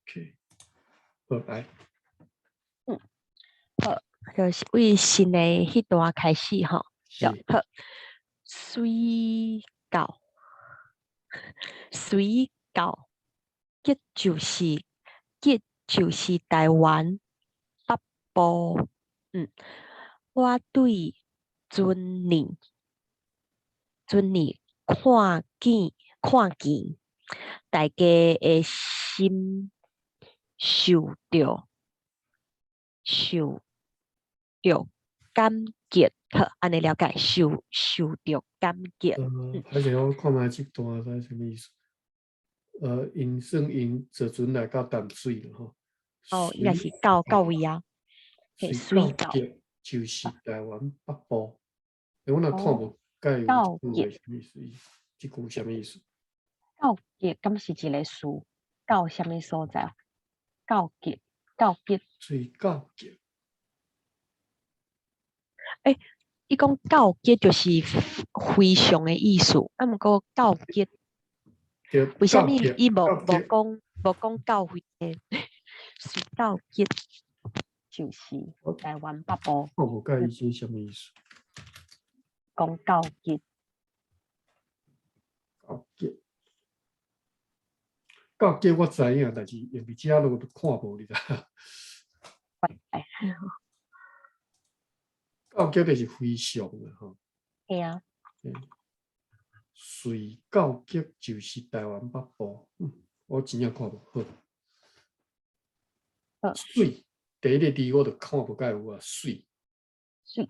OK，好，來。好，就是對新的彼段開始吼。是。好，水到，水到，彼就是臺灣北部。我對陣呢，陣呢看見大家的心受著感激，好，按呢了解，受著感激。歹勢，我看覓這段是啥物意思？𪜶算𪜶坐船來到淡水了吼。哦，應該是到位啊。水到吉就是臺灣北部。我若看無解有這句話啥物意思？這句啥物意思？到吉敢是一个詞？到啥物所在？到吉，到吉。水到吉。欸，伊講到吉就是非常的意思，啊，毋過到吉，為啥物伊無講到位呢？水到吉就是臺灣北部。我無解伊這啥物意思？講到吉。到吉，到吉我知影，但是用佇遮都看無，你知？到吉就是非常啦，吼。嘿啊。水到吉就是臺灣北部，我真正看無好。好。水，第一个字我就看無介有啊，水。水。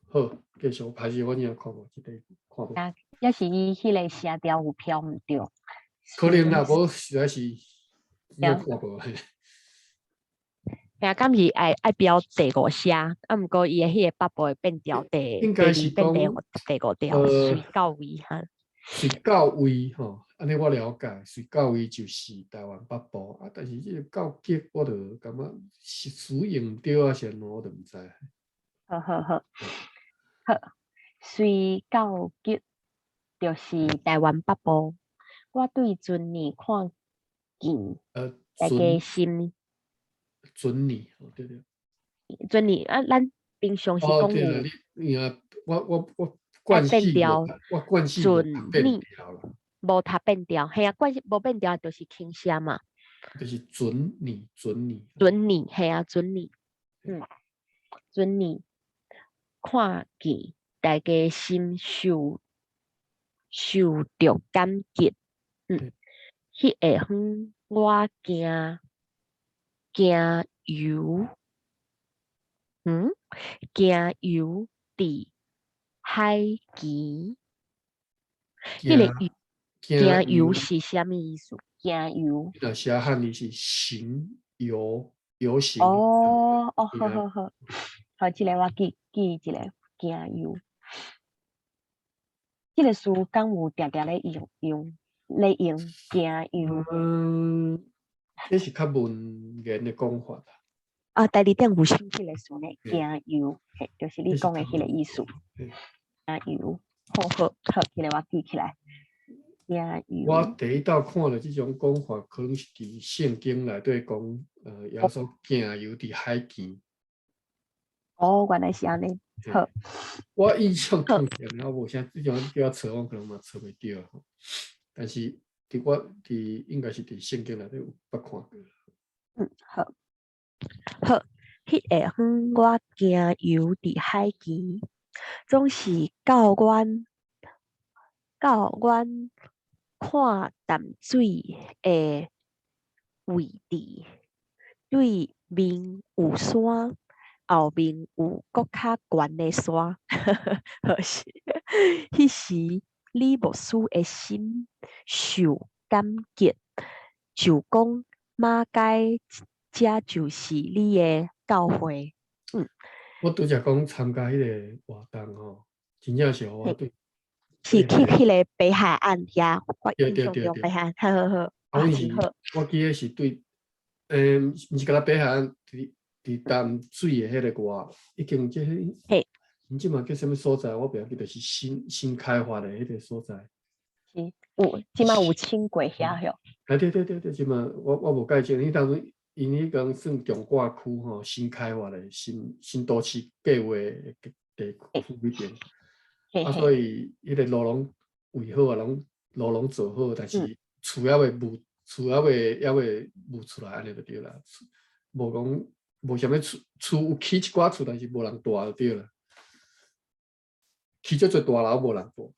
好，繼續，歹勢我真正看無，這個看無。啊，抑是伊彼个聲調有飄毋對。可能啦，無實在是真正看無。嘿啊，敢是愛標第五聲，啊，毋過伊的彼個北部會變調第應該是第二變第五調，水到位哈。水到位吼，按呢我了解，水到位就是臺灣北部啊，但是這個到吉我就感覺是使用毋對啊，是按怎我就毋知。好好好，好，水到吉就是臺灣北部。我對陣呢看見大家心。陣呢，對對。陣呢啊，咱平常是講有。你啊，我慣勢我慣勢陣呢，無讀變調，嘿啊，慣勢無變調就是輕聲嘛。就是陣呢，陣呢。陣呢，嘿啊，陣呢，陣呢，看見大家心受著感激，彼下昏我行遊，行遊佇海墘，彼个行遊是啥物意思？行遊。若寫漢字是行遊，遊行。哦哦，好好好，好，這个我記記一下，行遊。這个詞敢有定定咧用行遊？這是較文言的講法啦。啊，台字典有寫這个詞呢，行遊，嘿，就是你講的彼个意思。行遊，好好好，這个我記起來。行遊。我第一道看著這種講法，可能是佇聖經內底講，耶穌行遊佇海墘。哦，原來是按呢。好。我印象中，我無啥這種叫我揣，我可能嘛揣袂著。但是佇我佇應該是佇聖經內底有捌看過。好。好，彼下昏我行遊佇海墘，總是到阮看淡水的位置，對面有山，後面有閣較懸的山。是，彼時李牧師的心受感激，就講馬偕這就是你的教會。我拄才講參加彼个活動吼，真正是予我對。是去彼个北海岸遐，我印象中北海岸，好好好，啊，阮是，我記得是對，毋是干焦北海岸，佇淡水的彼个外，已經這個，𪜶這馬叫啥物所在，我袂曉記得，是新開發的彼个所在。是，有，這擺有清過遐吼。啊對對對對，這擺我無介清，彼當陣𪜶彼間算重劃區吼，新開發的新都市計畫的地區彼邊，啊，所以彼个路攏圍好啊，攏路攏做好，但是厝猶未募，厝猶未募出來按呢就對啦，無講無啥物厝，厝有起一寡厝，但是無人蹛就對啦。起足濟大樓無人蹛。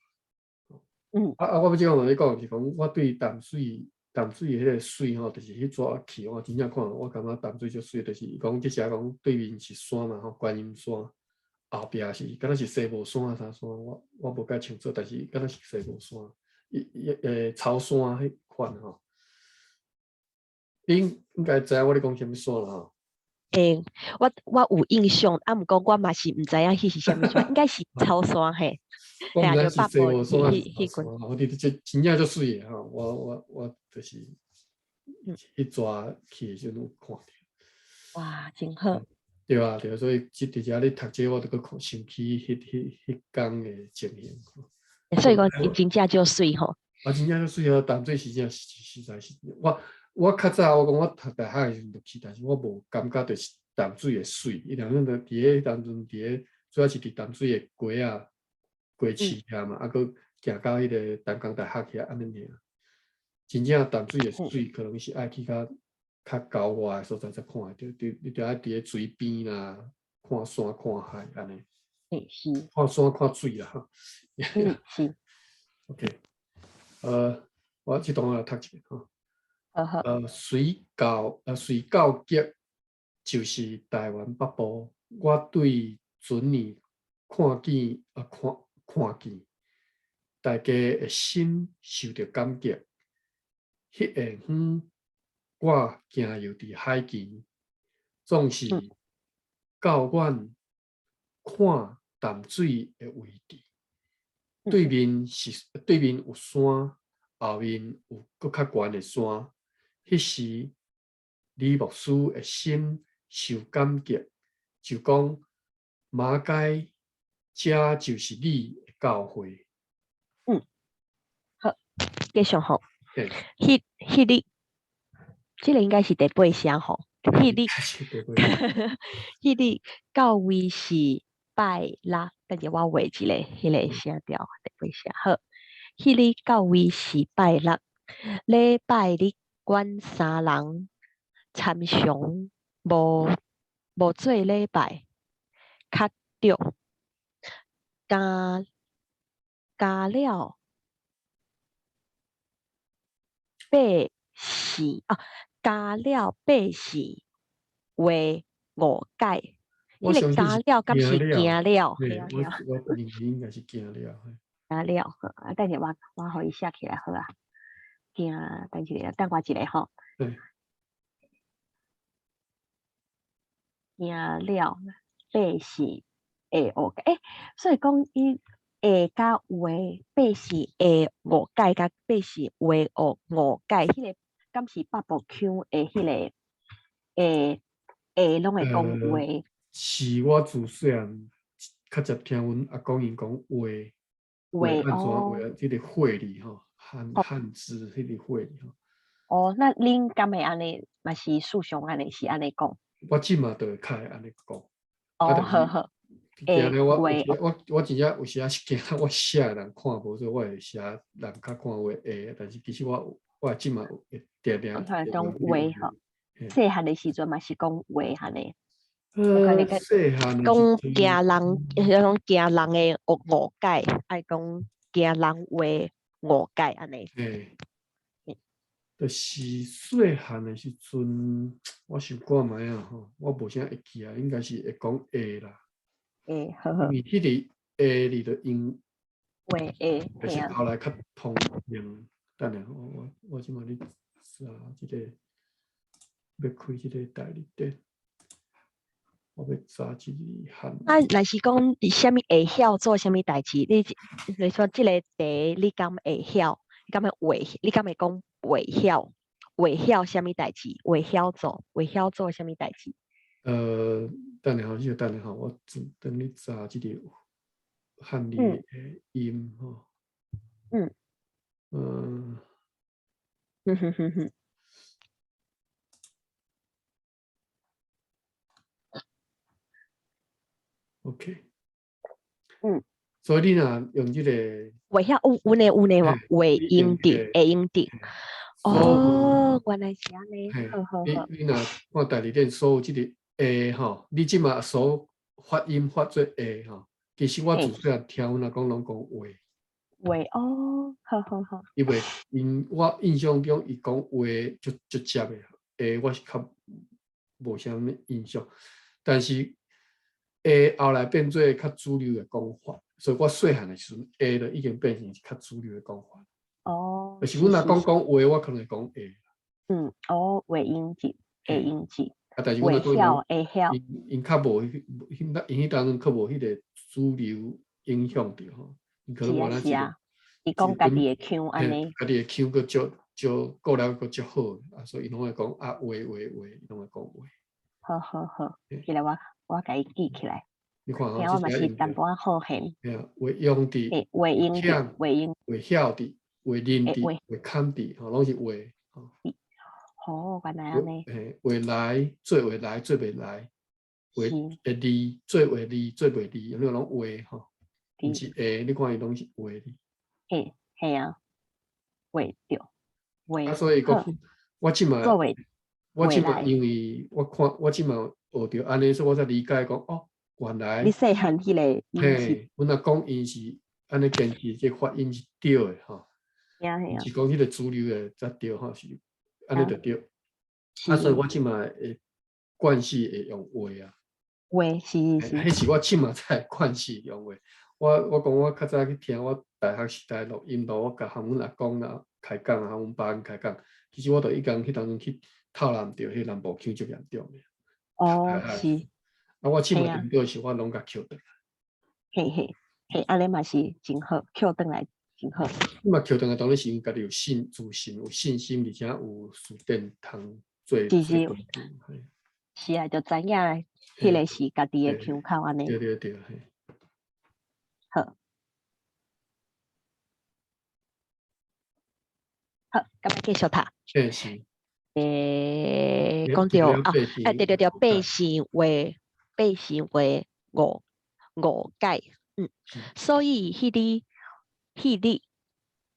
啊啊！我欲這講同你講，是講我對淡水淡水彼个媠吼，就是彼逝去，我真正看，我感覺淡水足媠，就是伊講這時講對面是山嘛吼，觀音山，後壁是敢若是西帽山啥山，我無介清楚，但是敢若是西帽山，伊伊草山彼款吼。恁應該知影我咧講啥物山啦吼？欸，我有印象，啊，毋過我嘛是毋知影彼是啥物山，應該是草山嘿。我毋知是西帽山抑是草山，我佇這真正足媠的吼，我就是彼逝去的時陣有看著。哇，真好。對啊對啊，所以這佇遮咧讀這個，我就閣看想起彼工的情形。所以講伊真正足媠吼。啊，真正足媠啊！淡水是真實在是，我較早我講我讀大學的時陣就去，但是我無感覺著是淡水的媠。伊當陣就佇咧當陣佇咧，主要是佇淡水的街仔、街市遐嘛，啊，閣行到彼个淡江大學遐按呢爾。真正淡水的媠，可能是愛去較郊外的所在才看會著，你著愛佇咧水邊啦，看山看海按呢。欸，是。看山看水啦吼。嗯，是。 OK，我這段來讀一遍吼。好好。媠到極就是台灣北部。我對船呢看見啊看看見，大家的心受著感激。彼下昏，我行遊佇海墘，總是較遠看淡水的位置。對面有山，後面有閣較懸的山。彼時，李牧師的心受感激，就講馬偕，這就是你的教會。嗯，好，繼續吼。彼彼日，這个應該是第八聲吼。彼日，彼日到位是拜六，等下我畫一个彼个聲調，第八聲好。彼日到位是拜六，禮拜日，阮三人參詳無做禮拜，較著加了百姓啊，加了百姓話誤解，彼个加了敢是驚了？我認為應該是驚了。驚了，好，啊，等下我予伊寫起來好啊。驚，等一下，等我一下吼。對。驚了百姓會誤解，欸，所以講伊會佮話百姓會誤解，佮百姓話誤解，彼个敢是北部腔的彼个會攏會講話。是我自細漢較捷聽阮阿公𪜶講話，話按怎話？這个會字吼，漢字彼个會字吼。哦，那恁敢會按呢？嘛是事上按呢是按呢講？我這馬就會較會按呢講。哦，好好。驚咧，我真正有時仔是驚我寫的人看無，所以我會寫人較看話會，但是其實我這馬會定定。講話吼，細漢的時陣嘛是講話按呢。細漢講驚人，彼種驚人的誤解，愛講驚人話誤解按呢。嘿，就是細漢的時陣，我想看覓仔吼，我無啥會記啊，應該是會講會啦。會，好好。因為彼个會字就用，話會，就是後來較通用。等下，我這馬咧查這个，欲開這个代字典。我欲查這个漢。啊，若是講啥物會曉做啥物代誌？你說這个題你敢會曉？你敢會會？你敢會講會曉？會曉啥物代誌？會曉做？會曉做啥物代誌？等下吼，你等下吼，我等你查這个漢字的音吼。嗯。哼哼哼哼。 OK。所以你若用這個，會曉有有呢有呢無？會用得會用得。哦，原來是按呢。好好好。你若看大字典，所有這個會吼，你這馬所發音發做會吼，其實我自細漢聽阮阿公攏講會。會哦，好好好。因為𪜶我印象中伊講話足足接的，會我是較無啥物印象，但是會後來變做較主流的講法，所以我細漢的時陣，會就已經變成較主流的講法。就是阮阿公講話，我可能會講會。哦，會用得，會用得。啊，但是阮阿公會曉，會曉。𪜶較無，𪜶彼當陣較無彼個主流影響著吼。是啊是啊，伊講家己的腔按呢。家己的腔閣足足過了閣足好，啊，所以𪜶攏會講啊，會會會，攏會講會。好好好，彼个我共伊記起來。你看聽我嘛是淡薄仔好現。嘿啊，會用得，會用得，會用，會曉得，會認得，會堪得，吼，攏是會。哦，原來按呢。嘿，會來，做會來，做袂來，會會字，做會字，做袂字，你攏會吼，毋是會，你看伊攏是會字。嘿，嘿啊，會著，會。啊，所以講，我這馬，我這馬因為我看，我這馬學著按呢，所以我才理解講，哦，原來。你細漢彼个。嘿，阮阿公𪜶是按呢堅持，這發音是對的吼。是啊是啊。是講彼個主流的才對吼，是按呢就對。啊，所以我這馬會慣勢會用會啊。會是是。彼是我這馬才慣勢用會。我講我較早去聽我大學時代錄音錄，我共阮阿公啦開講，啊，阮爸開講，其實我都已經彼當陣去透納著，彼南部腔足嚴重的。哦，是。啊，我這馬聽著是我攏共抾轉來。嘿嘿嘿，按呢嘛是真好，抾轉來真好。你嘛抾轉來，當然是因家己有信自信，有信心，而且有辭典通做。是是。是啊，就知影彼个是家己的腔口按呢。對對對，嘿。好。好，咁繼續讀。嘿是。講著啊，欸，對對對，百姓話，百姓話誤誤解，所以彼日彼日，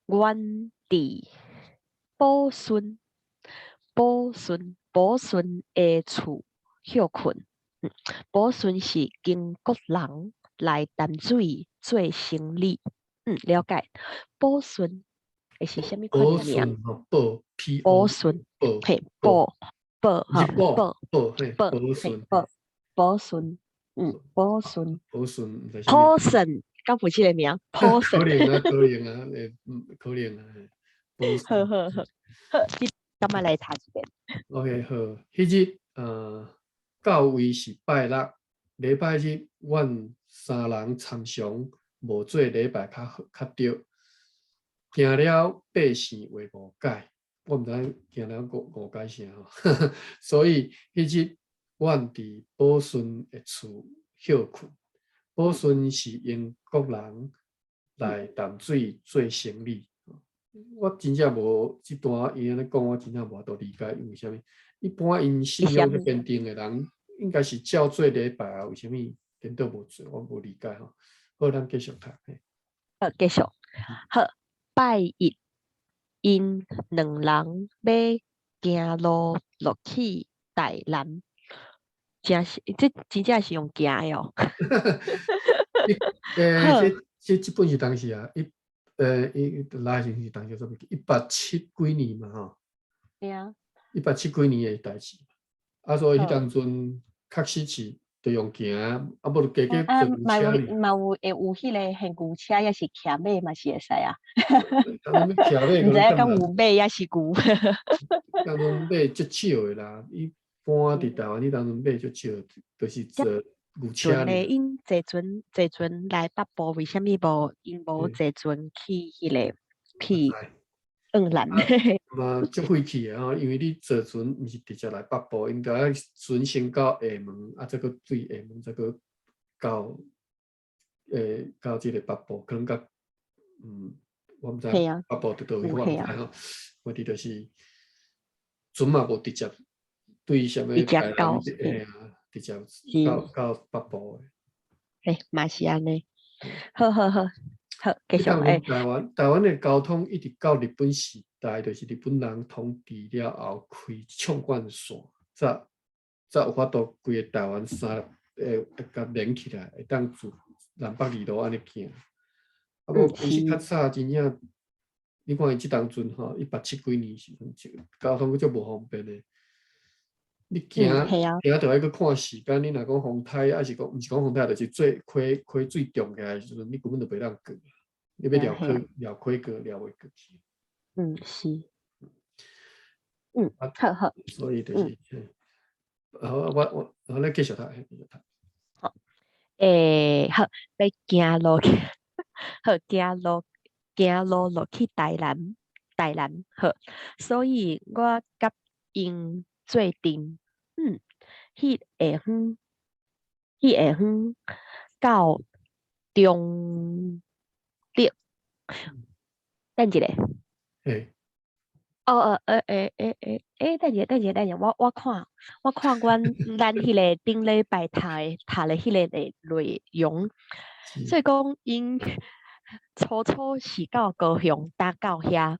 阮佇寶順寶順寶順的厝歇睏。寶順是英國人來淡水做生理，了解。寶順會是啥物款的名？寶寶順，嘿，寶寶哈，寶寶嘿，寶順，寶寶順，寶順，寶順，寶順，敢有這個名？寶順，可能啊，可能啊，會，可能啊，好好好，好，你今仔來讀一遍。 OK，好，彼日，到位是拜六，禮拜日，阮三人參詳無做禮拜較好較著。驚了百姓話誤解，我毋知影驚了誤誤解啥吼，所以彼日阮佇寶順的厝歇睏。寶順是英國人來淡水做生理。我真正無這段伊按呢講，我真正無法度理解，因為啥物？一般𪜶信仰較堅定的人，應該是照做禮拜啊，為啥物顛倒無做？我無理解吼。好，咱繼續讀。好，繼續。好，拜一，𪜶兩人欲行路落去台南，真是這真正是用行的哦。欸，這這本是當時啊，一伊來時是當時做187幾年嘛吼。對啊。170幾年的代誌，啊，所以彼當陣確實是著用行，啊，無就加加啊，嘛有嘛有會有彼个現牛車，抑是騎馬嘛是會使啊。毋知影敢有馬抑是牛。當陣馬足少的啦，一般佇台灣，彼當陣馬足少，就是坐牛車。船咧，𪜶坐船坐船來北部，為啥物無𪜶無坐船去彼个去越南？嘛足費氣的吼，因為你坐船毋是直接來北部，𪜶著愛船先到廈門，啊，再閣對廈門，再閣到這個北部，可能較我毋知北部佇佗位，我毋知吼。問題就是船嘛無直接對啥物台南，嘿啊，直接到北部的。嘿，嘛是按呢。好好好，好，繼續。欸，台灣的交通一直到日本時代，就是日本人統治了後開縱貫線，才有法度規个台灣三會共連起來，會當自南北二路按呢行。啊，無其實較早真正，你看伊這當陣吼，170幾年時陣，交通閣足無方便的。你行行著愛閣看時間，你若講風颱，抑是講毋是講風颱，就是做溪溪水漲起來的時陣，你根本就袂當過。你欲繞溪繞溪過，繞袂過去。嗯，是。嗯，好好。所以就是，好，我好，你繼續讀，繼續讀。好，欸，好，欲行路去，好，行路落去台南，台南，好，所以我佮𪜶做陣，彼下昏到中壢，等一下。嘿。哦哦，欸欸欸欸，等一下，等一下，等一下，我看咱彼个頂禮拜讀的彼个的內容，所以講𪜶初初是到高雄打到遐，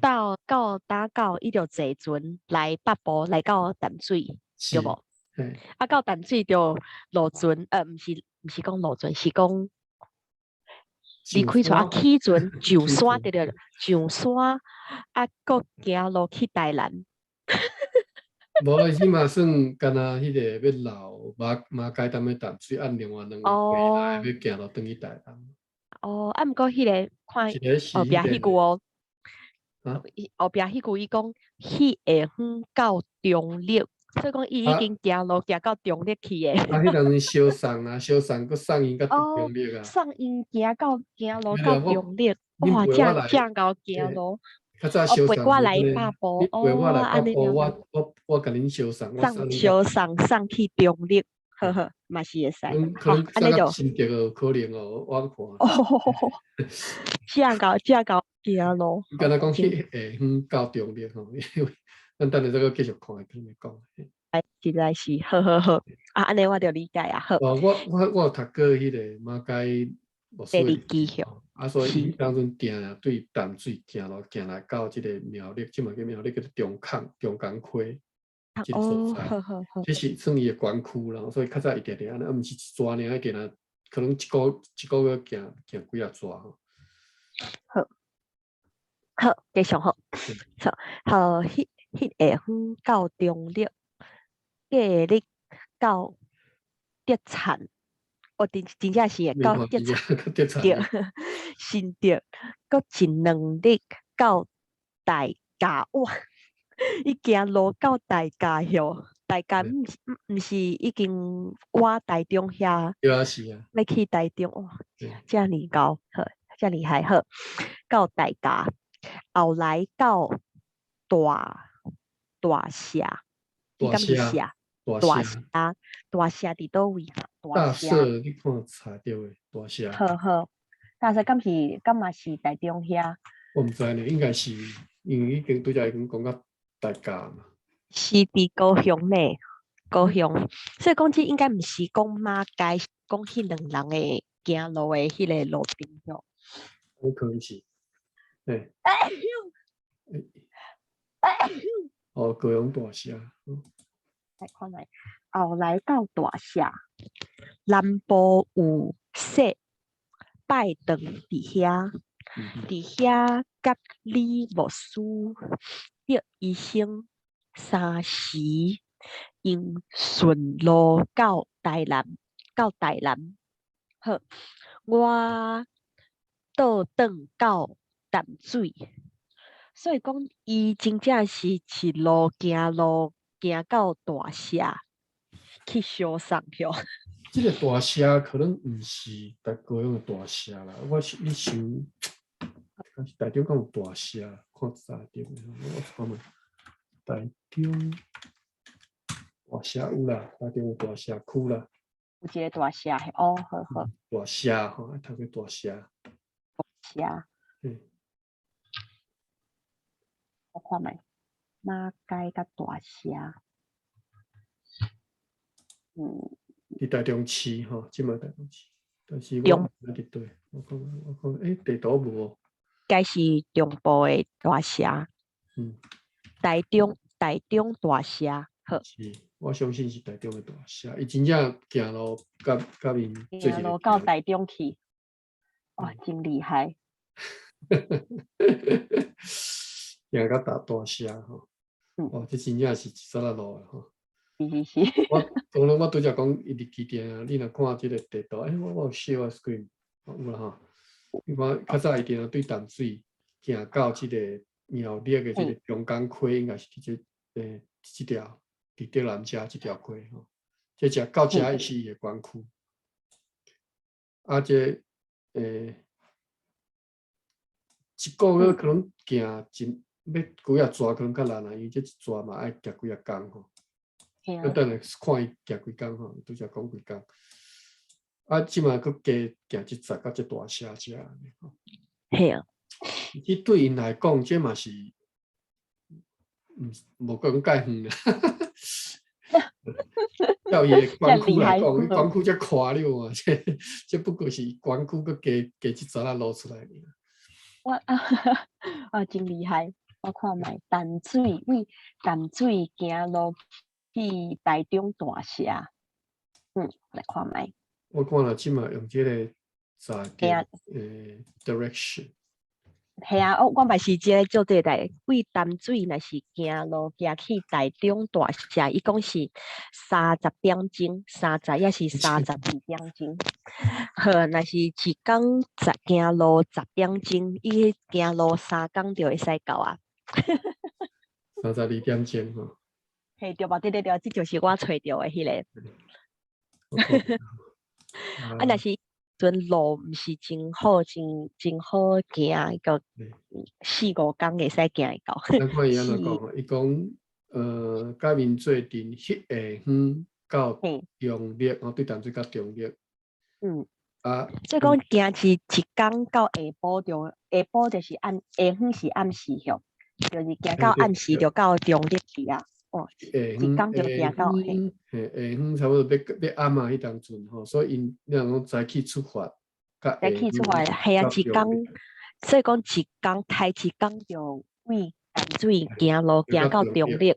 到打到伊就坐船來北部來到淡水，對無？啊，到淡水就落船，毋是講落船，是講離開船啊，起船上山，對對，上山啊，閣行路去台南。無，伊嘛算敢若彼个欲落馬偕踮咧淡水，按另外兩個過來欲行路轉去台南。哦，啊，毋過彼个看後壁彼句哦，後壁彼句伊講彼下昏到中壢，所以講伊已經行路行到中壢去的。啊，彼當陣相送啊，相送，閣送𪜶到中壢啊。送𪜶行路到中壢，哇，遮遮𠢕行路。較早相送，陪我來北部，陪我來北部，我共恁相送，送相送送去中壢，呵呵，嘛是會使。可能按呢就新竹有可能哦，我看。哦，遮𠢕遮𠢕行路。你敢若講彼下昏到中壢吼，因為咱等下再閣繼續看，聽伊講。哎，實在是，好好好，啊，按呢我就理解啊，好。哦，我有讀過彼個馬偕牧師的，啊，所以伊當陣行對淡水行路行來到這個苗栗，這馬叫苗栗叫做中崁中港溪這個所在，這是算伊的管區啦，所以較早伊定定按呢，啊，毋是一逝爾，伊定可能一個月行行幾仔逝吼。好，好，繼續好，好，彼下昏到中壢，過日到竹田，哦，真正是會到竹田，對，新竹，閣一兩日到大甲，哇！伊行路到大甲許，大甲毋是已經倚台中遐？對啊，是啊。欲去台中，哇，遮爾𠢕，好，遮厲害，好，到大甲，後來到大社，大社，大社，大社佇佗位？大社，你看查著的大社。好好，大社敢是敢嘛是台中遐？我毋知呢，應該是因為已經拄才已經講到大甲嘛。是佇高雄呢，高雄，所以講這應該毋是講馬偕，講彼兩人的行路的彼個路程喲。有可能是，對。哦，高雄大社。來看覓，後來到大社，南部有設拜堂佇遐，佇遐佮李牧師得醫生三時，𪜶順路到台南，到台南。好，我倒轉到淡水，所以講伊真正是一路行路行到大社去相送許。這個大社可能毋是台高雄的大社啦，我是咧想，台中敢有大社？看台中，我看覓，台中大社有啦，台中有大社區啦。有一個大社哦，好好。大社吼，讀做大社。大社。嗯。我看覓，馬偕佮大社。佇台中市吼，這馬台中市，但是我中毋知佇佗，我看，欸，地圖無。該是中部的大社。台中大社，好。是，我相信是台中的大社，伊真正行路佮佮𪜶做一行个路到台中去，哇，真厲害！行到大社吼，哦，這真正是一撮仔路的吼。是是是。我當然我拄才講伊日記定啊，你若看這個地圖，欸，我有 share screen，有啦吼。你看較早伊定對淡水行到這個苗栗的這個中港溪，應該是佇這這條佇竹南遮這條溪吼，這只到遮是伊的管區。啊，這一個月可能行真欲幾仔逝可能較難啊，因為這一逝嘛愛行幾仔工吼。等下看伊行幾工吼，拄才講幾工。啊，這馬閣加行一逝到這大社遮按呢吼。嘿啊。這對𪜶來講，這嘛是毋無講介遠啊。照伊的管區來講，管區遮寬了啊，這不過是管區閣加加一逝仔路出來爾。我啊，啊，真厲害！我看覓淡水為淡水行路去台中大社，來看覓。我看啦，這馬用這個站點direction。係啊，我嘛是這個做這個代，為淡水若是行路行去台中大社，伊講是30點鐘，30抑是32點鐘。好，若是一工十行路10點鐘，伊行路3工就會使到啊。 32點鐘吼。嘿，對吧？對對對，這就是我揣著的彼個。啊，若是陣路毋是真好，真真好行，個四五工會使行會到。咱看伊按怎講吼，伊講佮𪜶做陣彼下昏到中壢，吼，對淡水到中壢。啊，所以講行是一工到下晡就下晡就是暗下昏是暗時吼，就是行到暗時就到中壢去啊。哦，一工就行到嘿，下昏差不多欲欲暗啊，彼當陣吼，所以𪜶你若講早起出發，早起出發，係啊，一工，所以講一工開一工就為淡水行路行到中壢，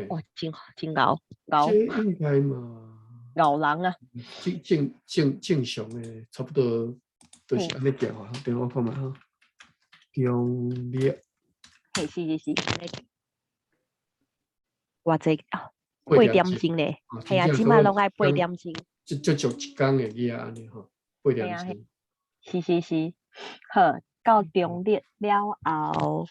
哇，真真𠢕𠢕。這應該嘛，𠢕人啊。正正正正常的，差不多都是按呢行啊。等我看覓吼，中壢。嘿，是是是。偌濟啊？8點鐘咧，係啊，這馬攏愛8點鐘。這足足一工會去啊，按呢吼，八點鐘。是是是，好，到中壢了後，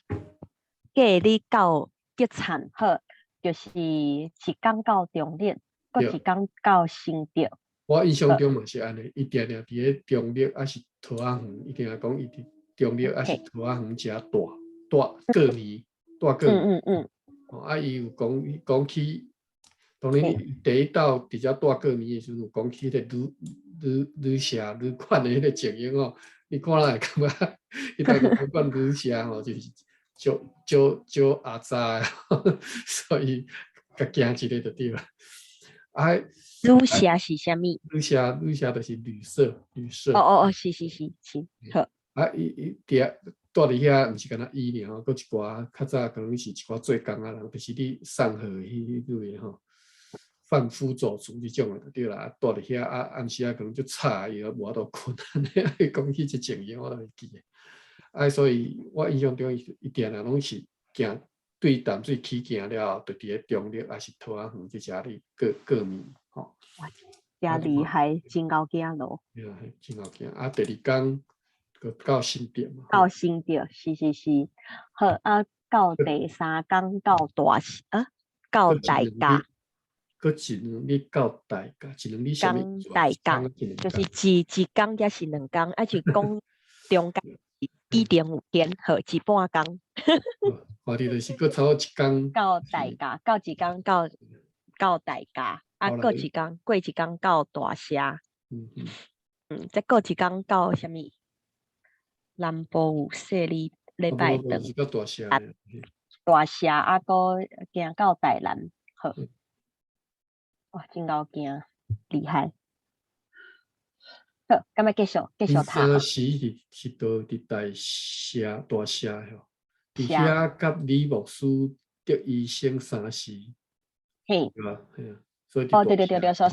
過日到激燦，好，就是一工到中壢，閣一工到新竹。我印象中嘛是按呢，伊定定佇咧中壢，抑是桃仔園，伊定定講伊佇中壢，抑是桃仔園遮蹛蹛過暝，蹛過暝。哦，啊，伊有講講起，當然第一道佇遮蹛過暝的時陣，有講起彼個旅社旅館的彼個情形吼，你看了會感覺，彼當陣旅館旅社吼，就是足足足阿雜的，所以較驚一下就對啦。啊，旅社是啥物？旅社旅社就是旅社，旅社。哦哦哦，是是是是，好。啊，伊伊佇蹛佇遐，毋是干焦伊爾吼，閣一寡較早可能是一寡做工仔人，就是咧送貨彼彼類吼，販夫走卒這種的就對啦。啊，蹛佇遐啊，暗時啊可能足吵，伊都無法度睏，按呢，講起這情形我都會記得。啊，所以我印象中伊伊定定攏是行對淡水起行了後，就佇咧中壢抑是桃仔園這遮咧過過暝吼。哇，誠厲害，真𠢕行路。對啊，真𠢕行。啊，第二工閣到新竹嘛。到新竹，是是是。好，啊，到第三工到大啊，到大甲。閣一兩日到大甲，一兩日啥物？大甲，就是一一工抑是兩工，抑是講中間一點有間，好，一半工。看佇就是閣差不多一工。到大甲，到一工到到大甲，啊，閣一工過一工到大社。再過一工到啥物？南部有說你禮拜轉。是到大社。大社啊，閣行到台南，好。哇，真𠢕行，厲害。好，敢欲繼續繼續讀？三時是是倒佇大社大社吼，佇遐佮李牧師得醫生三時，對吧？嘿啊，所以哦，對對對對，所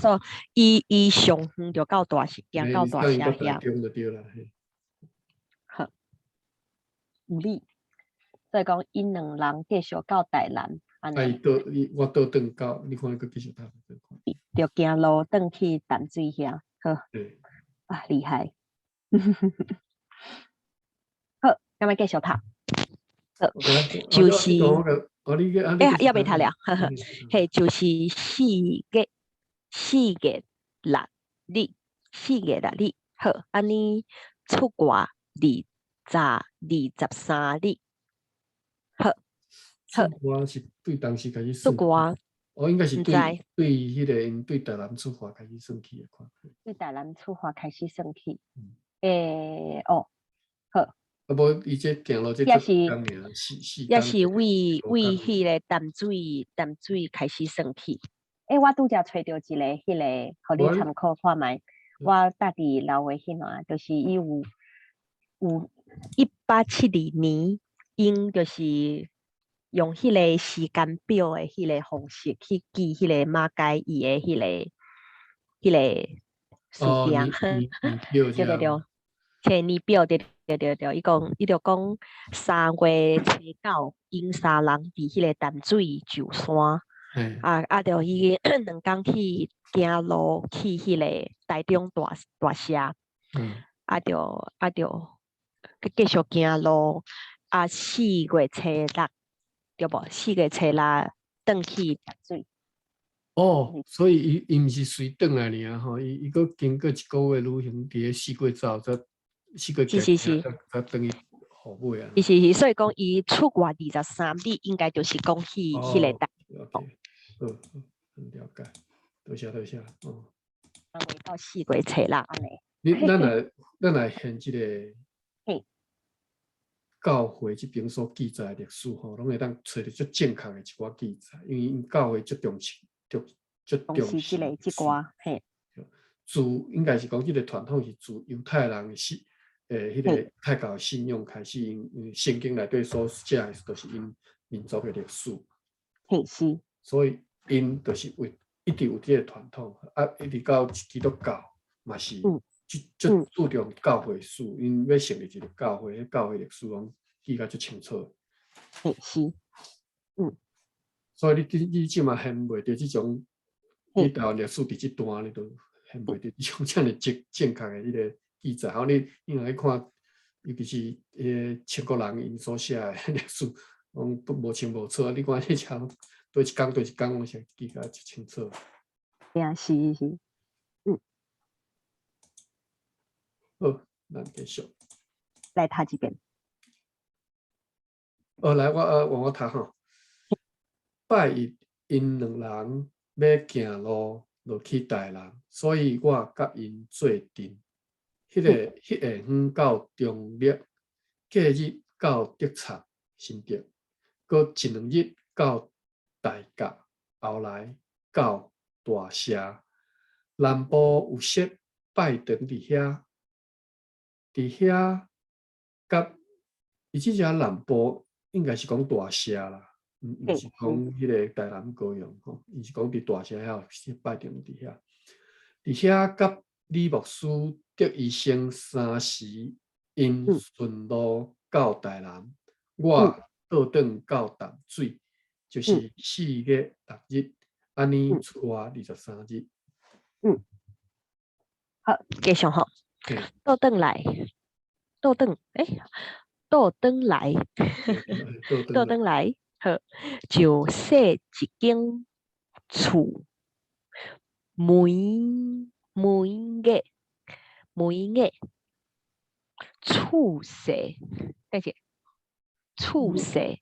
以伊伊上遠就到大社，行到大社遐。就對啦，嘿。好，有理。所以講，𪜶兩人繼續到台南，按呢。啊，伊倒伊我倒轉到，你看伊閣繼續讀。著行路轉去淡水遐，好。啊，厲害！好，敢欲繼續讀？好，就是，欸，猶未讀了，嘿，就是四月六日，四月六日，好，按呢出外23日，好，好。我是對當時開始算。出外。哦，應該是對對彼個𪜶對台南出發開始算起的款。對台南出發開始算起。欸，哦，好。啊無，伊這行路這也是也是為為彼个淡水開始算起。欸，我拄才揣著一个彼個，予你參考看覓。我家己留的彼段，就是伊有有1872年，𪜶就是用彼个時間表的彼个方式去記彼個馬偕伊的彼個事件。對對對，冊年表對對對對，伊講伊就講3月初9，𪜶三人佇彼個淡水上山，啊啊，著彼兩工去行路去彼個台中大大社，啊著啊著繼續行路，啊四月初六。對無？四月初六轉去淡水。哦，所以伊伊毋是隨轉來爾吼，伊伊閣經過一個月旅行，佇咧四月走，才四月是是是，才轉去予尾啊。是是是，所以講伊出外23日，應該就是講去彼个台。哦，好，很了解，多謝多謝，哦。到四月初六按呢。你咱來咱來現這個。教會這邊所記載的歷史吼，攏會當揣著足正確的一寡記載，因為𪜶教會足重視，足足重視這個這寡嘿。自應該是講這個傳統是自猶太人的信，欸，彼個猶太教信仰開始，𪜶聖經內底所寫的，就是𪜶民族的歷史。嘿是。所以𪜶就是為一直有這個傳統，啊，一直到基督教嘛是。足注重教會史，𪜶欲成立一個教會，彼教會歷史攏記甲足清楚。嘿是，所以你你這馬現袂著這種，你台灣歷史佇這段，你都現袂著這種遮爾正正確的彼個記載。吼，你你若去看，尤其是彼個清國人𪜶所寫的歷史，攏都無清無楚。你看彼種佗一工佗一工攏是記甲足清楚。對啊，是是。好，咱繼續。來讀一遍。哦，來，我換我讀吼。拜一，𪜶兩人欲行路落去台南，所以我佮𪜶做陣。彼個彼下昏到中壢，隔日到竹插新竹，閣一兩日到大甲，後來到大社。南部有設拜堂佇遐。佇遐，佮伊這只南部應該是講大社啦，毋毋是講彼個台南高雄吼，伊是講佇大社遐有拜堂佇遐。佇遐佮李牧師得醫生三時，𪜶順路到台南，我倒轉到淡水，就是4月6日，按呢出外23日。嗯，好，繼續吼。倒轉來，倒轉，欸，倒轉來，倒轉來，好，就踅一間厝，每每個每個厝勢，等下，厝勢，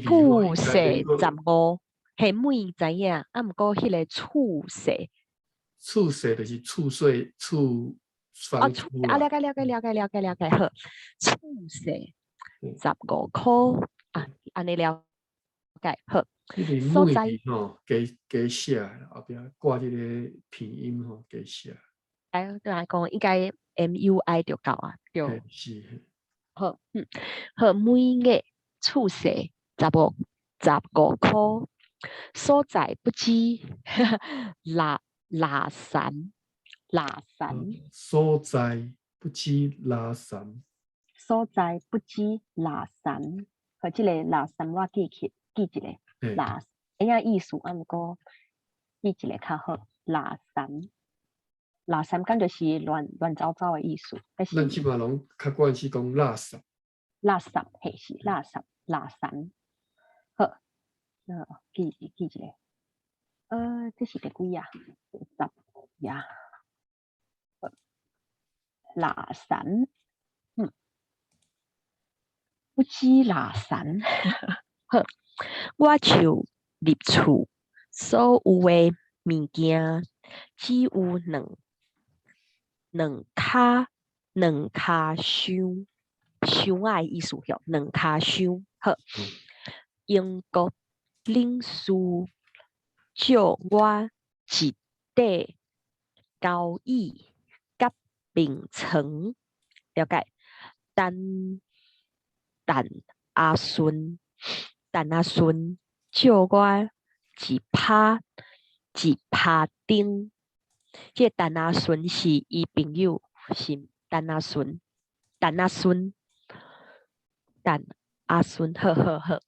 厝勢15，彼每知影，啊，毋過彼个厝勢。厝勢就是厝稅厝房厝啊，了解了解了解了解了解，好，厝勢15箍啊，按呢了解好。彼个所在 每字吼，加加寫，後壁掛這个拼音吼，加寫。哎，對來講應該 MUI 就夠啊，對。嘿，是，嘿。好，好，每月厝稅15箍，所在不知垃垃圾垃圾。所在不知垃圾。所在不知垃圾，好，這個垃圾我記起記一下，垃知影意思，啊毋過記一下較好。垃圾，垃圾敢就是亂亂糟糟的意思，還是？咱這擺攏較慣是講垃圾。垃圾，嘿，是垃圾，垃圾。好，那記記一下。這是第幾啊？十呀。垃圾，不知垃圾。好，我像入厝所有的物件，只有兩跤箱，箱仔的意思吼，兩跤箱。好，英國領事借我一塊交椅佮眠床，了解？陳阿順借我一拍燈。這個陳阿順是伊朋友，是陳阿順，陳阿順，陳阿順，好好好。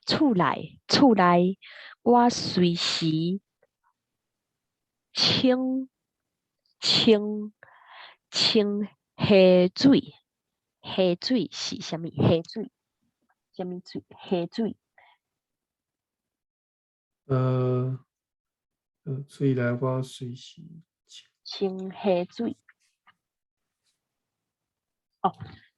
厝內我隨時清清清溪水，溪水是啥物？溪水，啥物水？溪水。厝內我隨時清溪水。哦，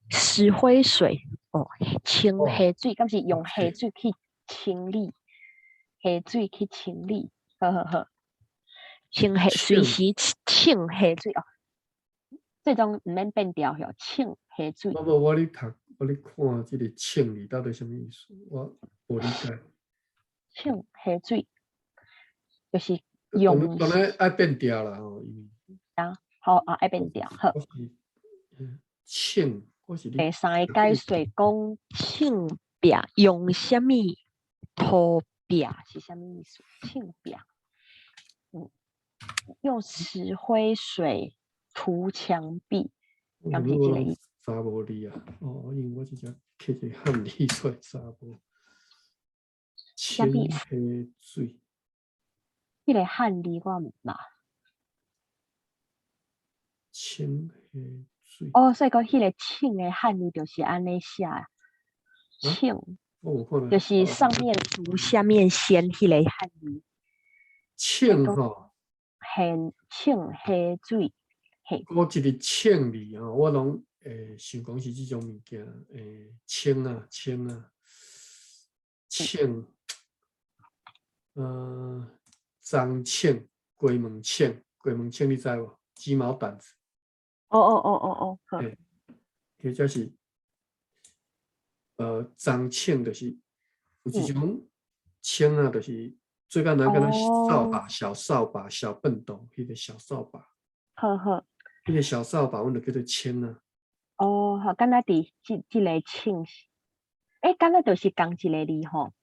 石灰水哦，清溪水，敢是用溪水去清理？溪水去清理，好好好。清溪隨時清溪水哦，這種毋免變調吼，清溪水。我無，我咧讀，我咧看這個清字到底啥物意思，我無理解。清溪水就是用。當然愛變調啦吼，因為。啊，好啊，愛變調好。清，我是第三個解說講清壁用啥物塗壁是啥物意思？清壁，用石灰水塗牆壁，敢是這個意思？查無字啊，哦，因為我直接刻一個漢字出來查無。清溪水。彼個漢字我毋捌。清溪水。哦，所以講彼個清的漢字就是按呢寫，清，就是上面竹下面仙彼個漢字。清吼。清清溪水，嘿。我一個清字吼，我攏會想講是這種物件，清啊清啊，清，張清、雞毛清、雞毛清，你知無？雞毛撣子。哦哦哦哦哦，好。或者是，張清就是有一種清啊，就是最簡單，敢若掃把、小掃把、小畚斗，彼個小掃把。好好。彼個小掃把，阮就叫做清啊。哦，好，敢若佇這個清，欸，敢若就是仝一个字吼，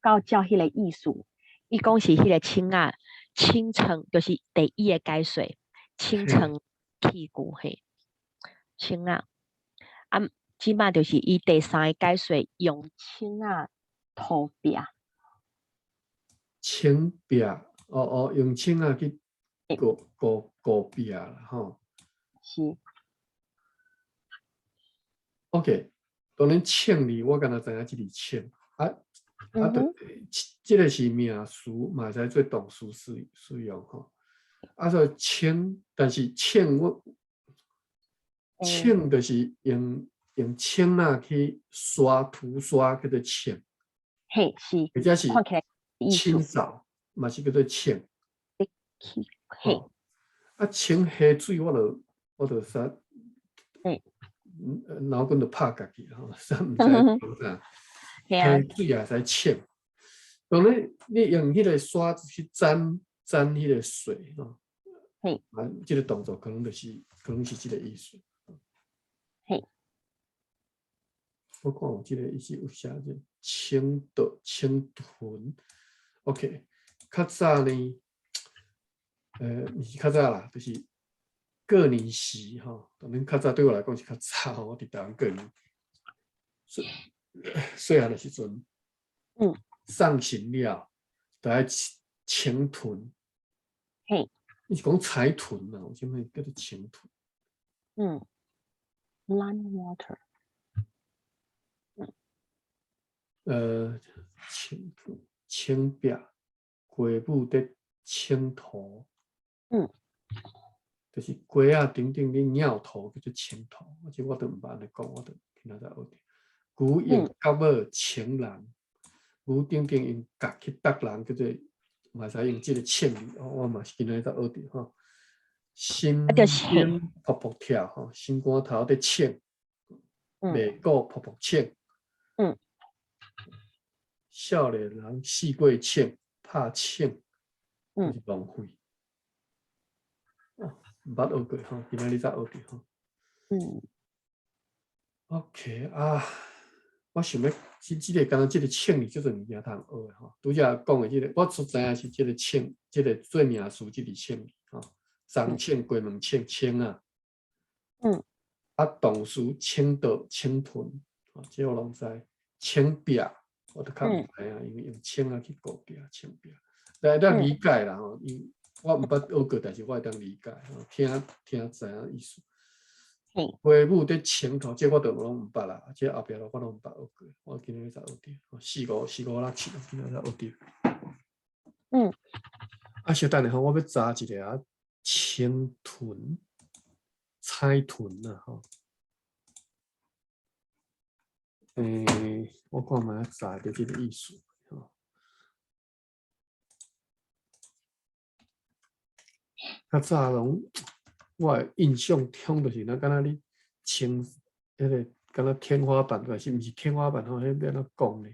到照彼個意思，伊講是彼個清仔，清床就是第一个解說，清床器具嘿，清仔，啊，這擺就是伊第三个解說用清仔塗壁。清壁，哦哦，用清仔去糊糊糊壁啦，吼。是。 OK，當然清字我敢若知影這個清，啊啊，對，這個是名詞，嘛會使做動詞使用吼。啊，所以清，但是清我清就是用清仔去刷塗刷叫做清。嘿，是。或者是清掃嘛是叫做清。嘿。啊，清溪水我就煞，腦筋就拍家己吼，煞毋知講啥。嘿啊。溪水也會使沖。當然，你用彼個刷子去沾沾彼個水吼，啊，這個動作可能是這個意思。我看有這個意思有寫者清倒清屯，OK。較早呢，毋是較早啦，就是過年時吼，當然較早對我來講是較早吼，我佇台灣過年，細細漢的時陣，送神了，就愛清囤。你是講彩囤啊？為啥物叫做清囤？嗯，lime water。清囤清壁，雞母佇清塗。就是雞仔頂頂咧尿塗叫做清塗，這我都毋捌按呢講，我都今仔才學著。牛用角帽穿人，牛頂頂用角去觸人，叫做嘛會使用這個穿字，我嘛是今仔才學著吼。心肝噗噗跳吼，心肝頭佇衝，袂顧噗噗衝。少年人四過衝，拍衝，就是浪費。哦，毋捌學過吼，今仔日才學著吼。OK 啊，我想欲這個敢若這個衝字這濟物件通學的吼。拄才講的這個，我所知影是這個衝，這個做名詞這個衝字吼，張衝、關門衝、衝啊。啊，動詞清倒、清囤，吼，這個我攏知。清壁，我都較毋知影，因為用清仔去顧壁，清壁。會當理解啦吼，因我毋捌學過，但是我會當理解吼，聽聽知影意思。雞母佇清塗，這我都攏毋捌啦，這後壁我攏毋捌學過，我今日才學著，四五四五六七，今日才學著。啊，稍等下吼，我欲查一下啊，清囤、彩囤啊吼。我看覓查著這個意思吼。較早攏，我的印象中就是若敢若你穿彼個敢若天花板，還是毋是天花板吼？彼欲按怎講呢？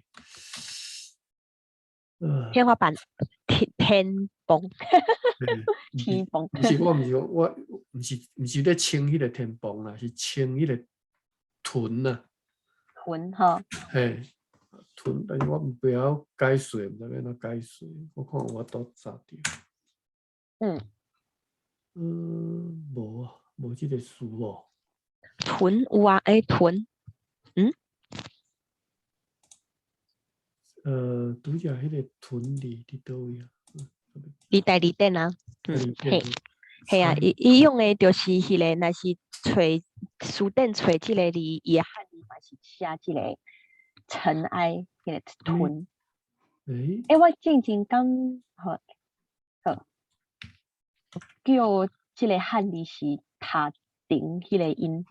天花板，天天棚，天棚。毋是，我毋是講，我毋是咧清彼個天棚啦，是清彼個囤啊。囤吼。嘿，囤，但是我毋袂曉解說，毋知欲按怎解說，我看有法度查著。無啊，無這個詞哦。囤有啊，欸，囤，嗯？拄才彼個囤字佇佗位啊？佇大字典啊，嘿，嘿啊，伊伊用的就是彼個，若是揣詞典揣這個字，伊的漢字嘛是寫這個塵埃，彼個囤。欸，我進前講好，好，叫這個漢字是讀頂彼個音，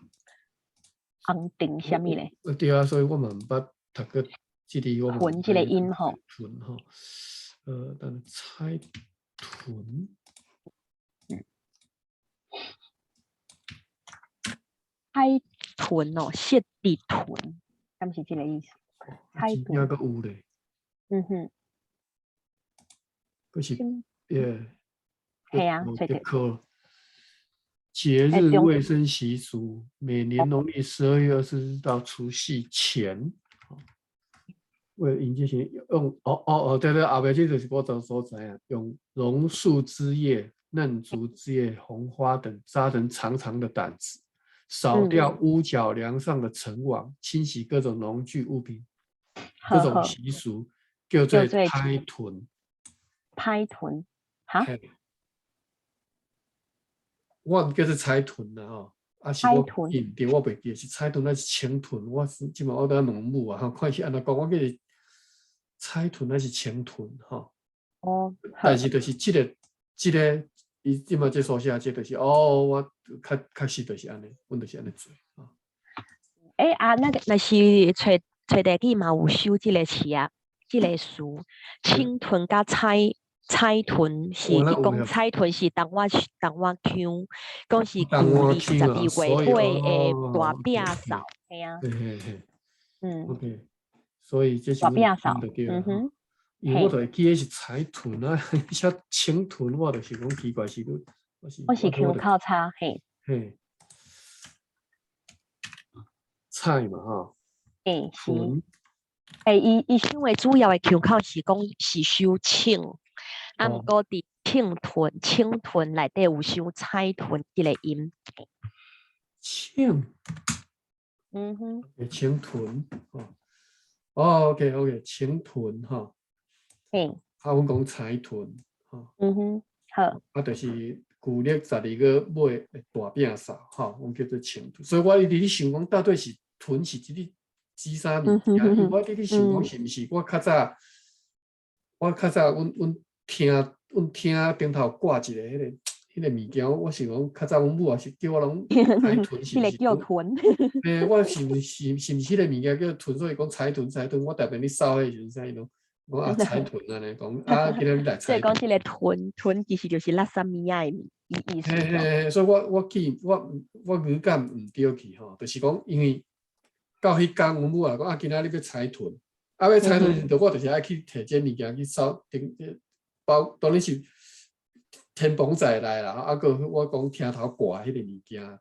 紅頂啥物咧？對啊，所以我嘛毋捌讀過這個，我囤這個音吼。囤吼，等猜囤。猜囤哦，設佇囤，敢是這個意思？猜囤。真正閣有咧。閣是，耶。嘿啊，對。節日衛生習俗，每年農曆12月24日到除夕前，為了迎接新，用哦哦哦，對對，後壁這就是我所知影，用榕樹枝葉、嫩竹枝葉、紅花等紮成長長的撣子，掃掉屋角梁上的塵網，清洗各種農具物品，這種習俗叫做拍囤。拍囤，哈？我毋叫做彩囤啦吼，啊是我記毋著，我袂記是彩囤還是清囤，我是這擺我拄仔問母啊吼，看是按怎講，我記得彩囤還是清囤吼。但是就是這個這個，伊這擺這所寫這就是哦，我確確實就是按呢，阮就是按呢做。欸啊，那個若是揣揣地記嘛有收這個詞啊，這個詞清囤佮彩。彩囤是，伊講彩囤是東灣東灣腔，講是舊曆12月底的大摒掃，嘿啊。嘿嘿嘿。OK，所以這是大摒掃，就對啦。因為我就會記得是彩屯啊，寫清屯，我就是講奇怪是，我是我是腔口差，嘿。嘿，菜嘛吼。嘿，是。欸，伊收的主要的腔口是講是收清，啊，毋過佇清屯、清屯內底有收彩屯這個音。清。清屯，哦。哦，OK，OK，清屯吼。嘿。啊，阮講彩屯，吼。好。啊，就是舊曆12月尾的大摒掃，吼，阮叫做清屯。所以我一直咧想講，到底是屯是這個指啥物件？因為我一直咧想講，是毋是我較早阮廳頂頭掛一個彼個物件，我想講較早阮母也是叫我攏彩屯，是毋是？叫屯。嘿，我是毋是是毋是彼個物件叫屯？所以講彩屯彩屯，我逐遍咧掃彼時陣，啥伊攏講啊彩屯按呢講啊，今仔日來彩。所以講這個屯屯其實就是垃圾物仔的意思。嘿嘿嘿，所以我記我語感毋對去吼，就是講因為到彼工，阮母也講啊，今仔日欲彩屯，啊欲彩屯時陣，我就是愛去提這物件去掃頂，包當然是天棚仔內啦，啊閣我講廳頭掛彼個物件，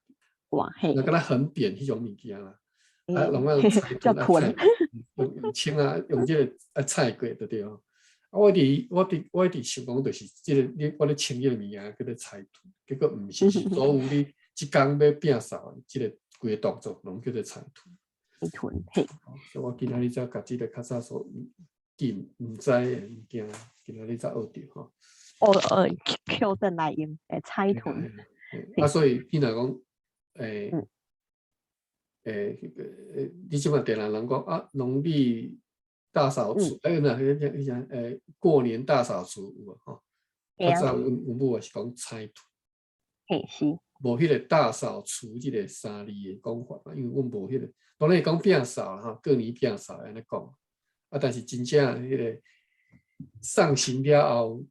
掛嘿，那敢若橫匾彼種物件啦，啊，攏愛用彩屯啊彩，用清啊，用這個啊彩過就對。啊，我一直想講就是這個，你我咧清這個物件叫做彩屯，結果毋是，是所有你這工欲摒掃這個規個動作，攏叫做彩屯。彩屯嘿。所以我今仔日才共這個較早所記毋知的物件，今仔日才學著吼。哦，抾轉來用，會彩屯。啊，所以你若講，彼個，你這擺定定人講啊，農曆大掃除，欸，那彼只，過年大掃除有無吼？較早阮母也是講彩屯。嘿，是。無彼個大掃除這個三字的講法嘛，因為阮無彼個，當然會講摒掃啦吼，過年摒掃按呢講。啊，但是真正彼個送神了後，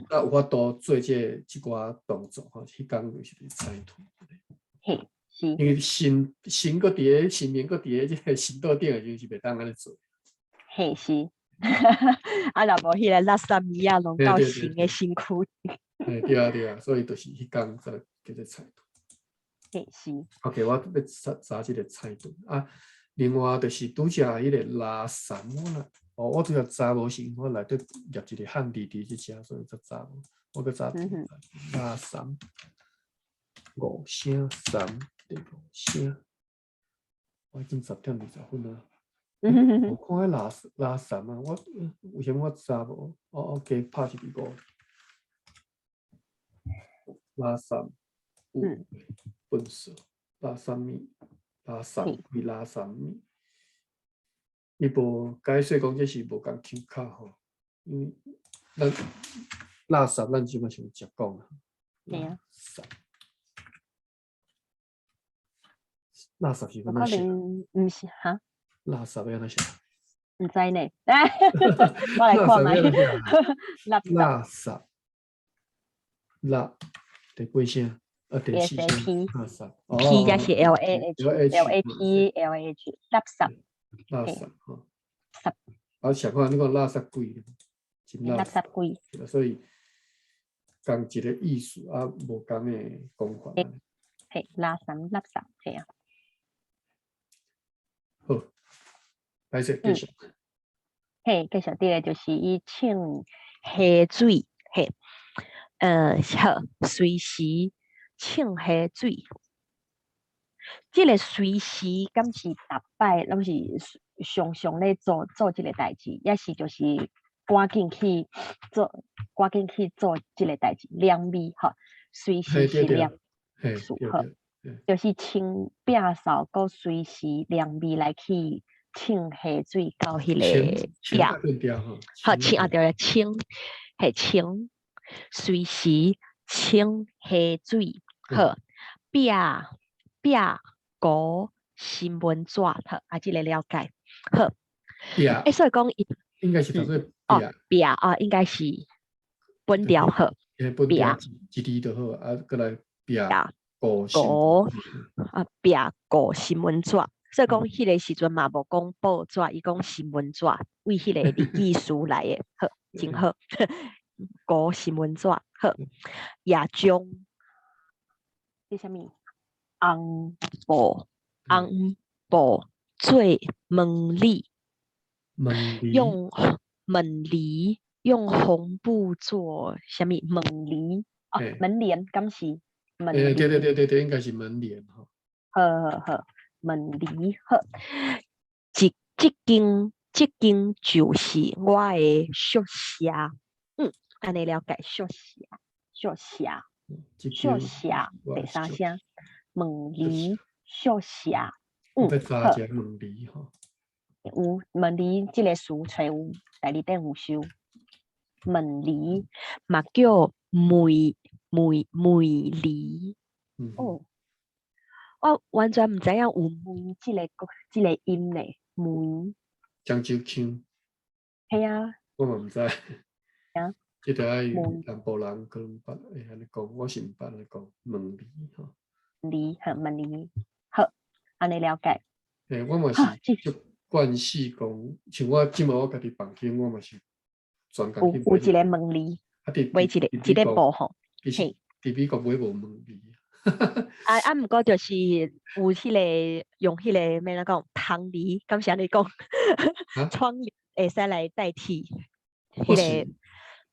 啊有法度做這寡動作吼，彼工就是咧彩屯。嘿，是。因為神神閣佇咧神明閣佇咧這個神桌頂的時陣是袂當按呢做。嘿，是。啊，若無彼個垃圾物仔攏到神的身軀。嘿，對啊對啊，所以就是彼工才叫做彩屯。嘿，是。 OK，我欲查查這個彩屯啊。另外就是拄才彼個拉三，我若哦，我拄才查無是因為我內底入一個漢字佇這遮，所以才查無。我閣查拉三五聲三第五聲，我已經10點20分啊。我看彼拉拉三啊，我為啥物我查無？哦哦，加拍一個五。拉三有糞掃，垃圾物，垃圾歸垃圾物。伊無解說講這是無仝腔口吼，因為咱垃圾咱這擺是有食講啊。對啊。垃圾是按怎寫？可能毋是哈？垃圾欲按怎寫？毋知呢，我來看覓。垃圾，垃第幾聲？啊，第四聲。垃圾。 P 才是 L A H，L A P L A H，垃圾。垃圾吼。圾。啊，想看你講垃圾鬼，真垃圾鬼。所以仝一個意思啊，無仝的講法。嘿，垃圾垃圾，嘿啊。好，來者繼續。嘿，繼續，第個就是伊清溪水，嘿，好，隨時清溪水。這個隨時敢是逐擺攏是常常咧做這個代誌，抑是就是趕緊去做，趕緊去做這個代誌，兩味吼，隨時是兩數好，就是清摒掃，閣隨時兩味來去清溪水到彼個壁，好清啊對，清係清，隨時清溪水，好壁壁糊新聞紙，好啊，這個了解，好。欸，所以講應該是讀做哦，壁啊，應該是本調好，壁一字就好，啊，閣來壁糊糊啊，壁糊新聞紙，所以講彼个時陣嘛無講報紙，伊講新聞紙，為彼個日記書來的，好，真好。古新聞紙，好，也將這啥物紅布紅布做門簾，門簾用門簾用紅布做啥物門簾？哦，門簾敢是門對對簾？對對對，應該是門簾吼。好好好，門簾好。這這間這間就是我的宿舍。按呢了解宿舍，宿舍，宿舍，第三聲門簾宿舍。我查一下門簾吼。有門簾這個詞揣有，大字典有收。門簾嘛叫梅梅梅籬。哦，我完全毋知影有梅這個這個音呢，梅。漳州腔。嘿啊。我嘛毋知。啊。這著愛南部人可能捌會按呢講，我是毋捌按呢講門簾吼。簾，好，門簾，好，按呢了解。欸，我嘛是足慣勢講，像我這馬我家己房間，我嘛是專工有有一個門簾，啊，佇買一個一個布吼。其實佇美國買無門簾。啊啊，毋過就是有彼個用彼個欲按怎講，窗簾，敢是按呢講？窗簾會使來代替彼個，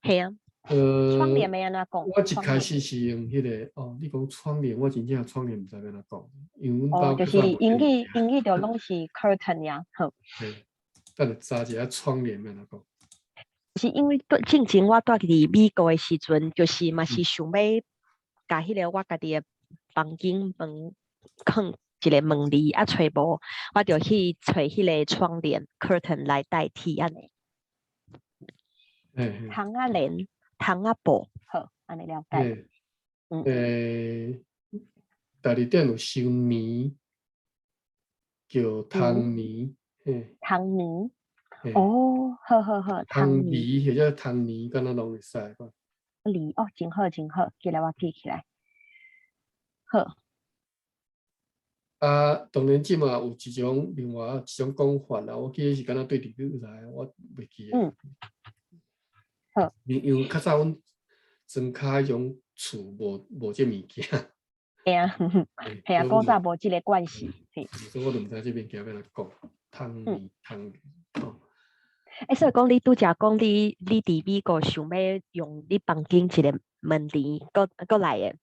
嘿啊。窗簾欲按怎講？我一開始是用彼個哦，你講窗簾，我真正窗簾毋知欲按怎講，因為阮哦，就是英語英語就攏是 curtain 爾，好。嘿，等下查一下窗簾欲按怎講。是因為對進前我蹛佇美國的時陣，就是嘛是想欲共彼個我家己的房間門囥一個門簾，啊揣無，我就去揣彼個窗簾 curtain 來代替按呢。窗仔簾、窗仔布，好，按呢了解。欸，大字典有收棉，叫窗棉，嘿。窗棉。哦，好好好，窗簾或者窗簾，敢若攏會使。簾哦，真好真好，記來我記起來。好。啊，當然這馬有一種另外一種講法啦，我記得是敢若對日語來，我袂記得。好。因為較早阮莊跤彼種厝無無這物件。嘿啊，嘿啊，古早無這個慣勢。所以我就毋知這物件欲按怎講，窗簾窗簾吼。欸，所以講你拄才講你你佇美國想欲用你房間一個門簾，閣閣來的。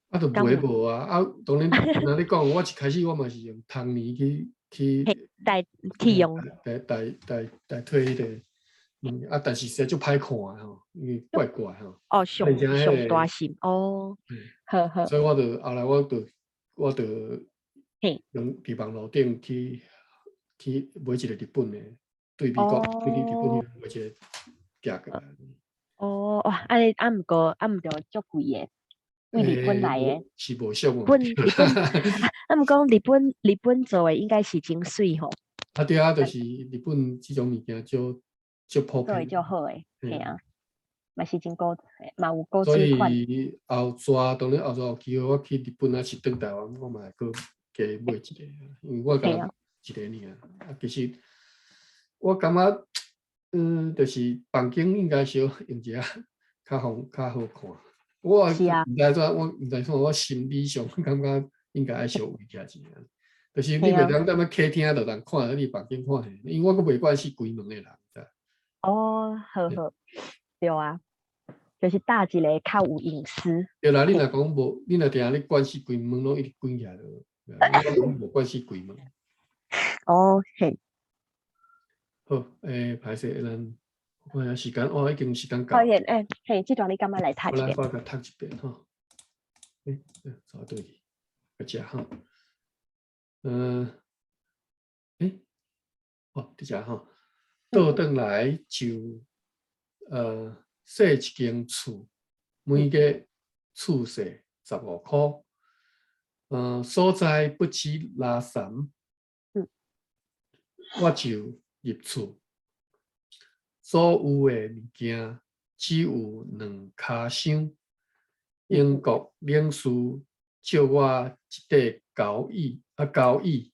啊，就買無啊！啊，當然，若你講，我一開始我嘛是用窗簾去去代替用，代代代代替彼個門啊，但是實在足歹看吼，因為怪怪吼。哦，上上大型哦，好好。所以我就後來我就用佇網路頂去去買一個日本的，對美國對日本買一個寄過來。哦，哇，按呢啊，毋過啊，毋著足貴的。為日本來的，是無俗日本日本，啊，毋講日本日本做的應該是真媠吼。啊對啊，就是日本這種物件足足普遍，做的足好的，嘿啊，嘛是真古，嘛有古所水款。以後逝當然後逝有機會，我去日本還是轉台灣，我嘛會閣加買一個，因為我敢若一個爾。啊，其實我感覺，就是房間應該小用一下較方較好看。我毋知怎，我毋知創我心理上感覺應該愛相圍起來一下，就是你袂當踮咧客廳就人看你房間看戲，因為我閣袂慣勢關門的人。哦，好好，對啊，就是搭一個較有隱私。對啦，你若講無，你若定定咧慣勢關門，攏一直關起來，我攏無慣勢關門。哦，嘿。好，欸，歹勢，咱看下時間，哦，已經時間到。可以，欸，嘿，這段你敢欲來讀一遍？我來，我共讀一遍吼。欸，走佗去，佇遮吼。欸，哦，佇遮吼。倒轉來就，踅一間厝，每個厝稅15箍。所在不止垃圾。我就入厝。所有的物件只有兩跤箱。英國領事借我一塊交椅，啊，交椅。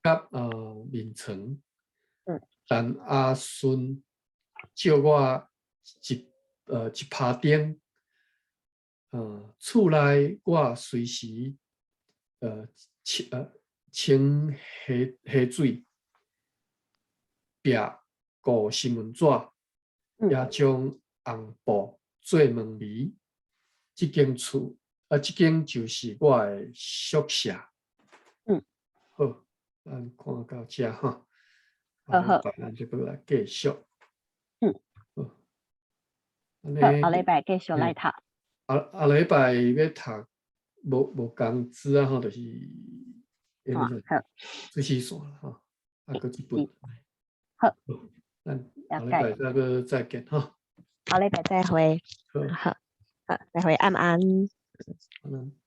佮眠床。但阿孫借我一拍燈，厝內我隨時清溪水，壁糊新聞紙，也將紅布做門簾。這間厝啊，這間就是我的宿舍。好，咱看到這哈。好好。咱就閣來繼續。好。好，後禮拜繼續來讀。後後禮拜欲讀無仝字啊吼，就是好。水死線啦吼，啊，閣這本。好。咱後禮拜再閣再見吼。後禮拜再會。好。好，好，再會，晚安。晚安。